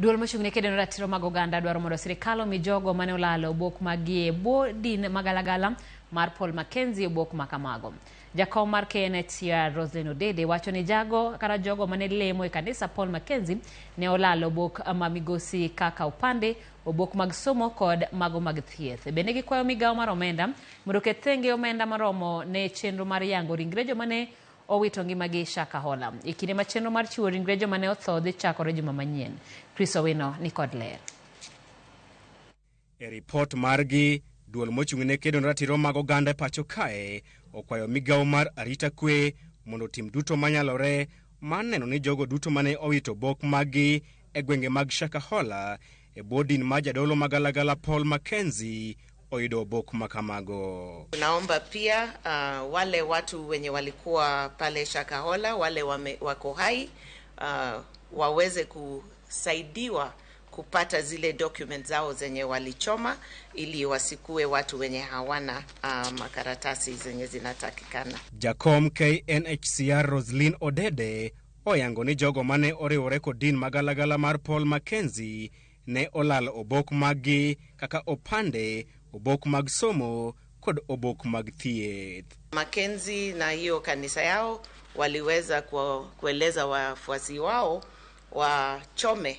Duol mochung' ne kedo ne ratiro mag oganda dwaro mondo sirikal omi jogo mane olalo obok maggi e bwo din magalagala mar Paul Mackenzie obok ma kamago. Jakom mar KNHCR Roselyn Odede wacho ni jago kata jogo mane lemo e kanisa Paul Mackenzie ne olalo obok ma migosi kaka opande, obok mag somo kod mago mag thieth. Bende gikwayo migawo mar omenda mondo oket thenge omenda moromo ne chenro mar yango ringre joma ne owito ngimagi Shakahola. E kinde ma chenro mar chiwo ringre joma ne otho dhi chakore juma manyien. Chris Owino ni kod ler. E ripot margi, duol mochung' ne kedo ne ratiro mag oganda e pacho kae okwayo migawo mar arita kwe mondo otim duto manyalore mar neno ni jogo duto mane owito obok maggi e gwenge mag Shakahola e bwo din mar jadolo magalagala Paul Mackenzie oyudo obok makamago. Tunaomba pia wale watu wenye walikuwa pale Shakahola, wale wako hai waweze kusaidiwa kupata zile documents zao zenye walichoma ili wasikue watu wenye hawana makaratasi zenye zinatakikana. Jakom KNHCR Roselyn Odede oyango ni jogo mane oriwore kod din magalagala mar Paul Mackenzie ne olalo obok maggi kaka opande, obok mag somo kod obok mag thieth. Mackenzie na hiyo kanisa yao waliweza kueleza wafuasi wao wachome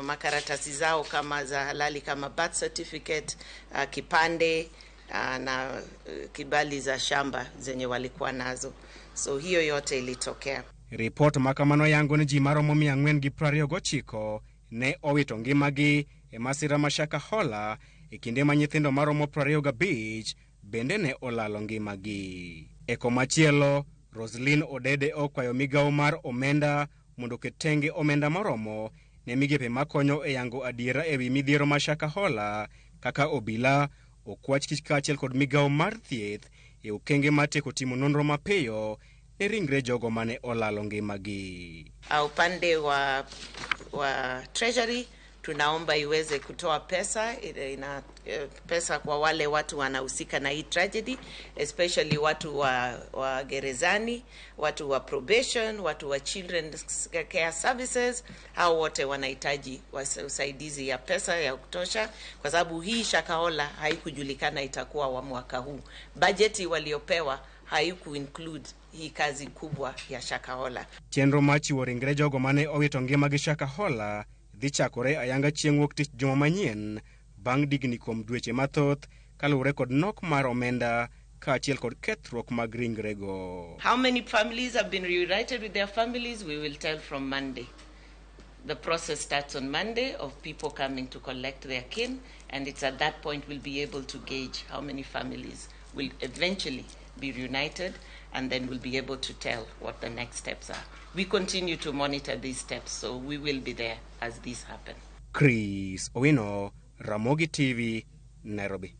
makaratasi zao kama za halali kama birth certificate, kipande na kibali za shamba zenye walikuwa nazo. So hiyo yote ilitokea. Ripot ma kamano yango ni ji maromo 429 ne owito ngimagi e masira ma Shakahola e kinde ma nyithindo maromo 25 bende ne olalo ngimagi. E komachielo, Roselyn Odede okwayo migawo mar omenda mondo oket tenge omenda moromo ne migepe makonyo e yango adiera e wi midhiero ma Shakahola kaka obila, okwach kich kaachiel kod migawo mar thieth e okenge mar tieko timo nonro mapiyo ne ringre jogo mane olalo ngimagi. Upande wa Treasury tunaomba iweze kutoa pesa, ina pesa kwa wale watu wanahusika na hii tragedy, especially watu wa gerezani, watu wa probation, watu wa children's care services. Hao wote wanahitaji usaidizi ya pesa ya kutosha, kwa sababu hii Shakahola haikujulikana itakuwa wa mwaka huu. Bajeti waliopewa haiku include hii kazi kubwa ya Shakahola. Chenro mar chiwo ringre jogo mane owito ngimagi Shakahola dhi chakore ayanga chieng' wuok tich juma manyien bang' digni kuom dweche mathoth kaluwore kod nok mar omenda kaachiel kod kethruok mag ringrego. How many families have been reunited with their families, we will tell from Monday. The process starts on Monday of people coming to collect their kin, and it's at that point we'll be able to gauge how many families will eventually be reunited, and then we'll be able to tell what the next steps are. We continue to monitor these steps, so we will be there as these happen. Chris Owino, Ramogi TV, Nairobi.